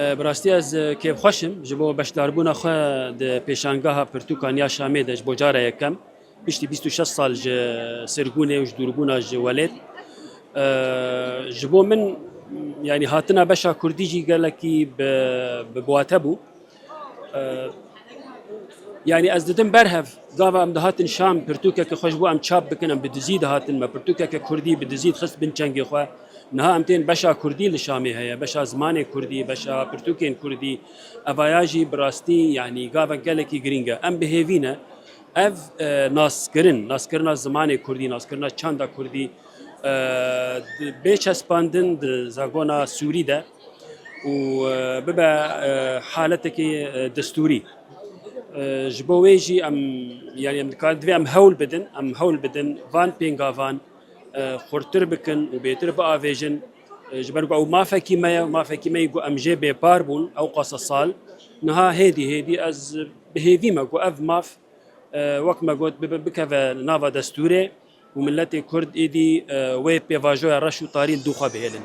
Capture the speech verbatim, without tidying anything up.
Bi rastî ez kêfxweş im ji bo beşdarbûna xwe di pêşangeha pirtûkan ya Şamê de ji bo cara yekem. Piştî bîst û şeş sal ji sirgûnê û ji dûrbûna ji welêt. Ji bo min, yanî hatina beşa kurdî jî gelekî bi, bi biwate bû. Yanî ez didim berhev, gava em dihatin Şam, pirtûkeke xwe ji bo em çap bikin, em bi dizî dihatin, me pirtûkeke kurdî bi dizî dixist bin çengê xwe. Niha em tên beşa kurdî li Şamê heye, beşa zimanê kurdî, beşa pirtûkên kurdî. Evaya jî bi rastî, yanî gavek gelekî girîng e. Em bi hêvî ne. Ev, e, naskirin, naskirina zimanê kurdî, naskirina çanda kurdî, e, di-, bê çespandin di zagona sûrî de û, e, bibe, e, haletekî, e, destûrî. E, ji bo wê jî em, yanî em dikar-, divê em hewl bidin, em hewl bidin van pêngavan, e, xurtir bikin û bêtir biavêjin. E, ji ber ku ew mafekî me ye, mafekî me ye ku em jê bêpar bûn ew qasa sal. Niha hêdî hêdî ez bi hêvî me ku ev maf, e, wek me got, bibe, bikeve nava destûrê û miletê Kurd êdî, e, wê pêvajoya reş û tarî li dû xwe bihêlin.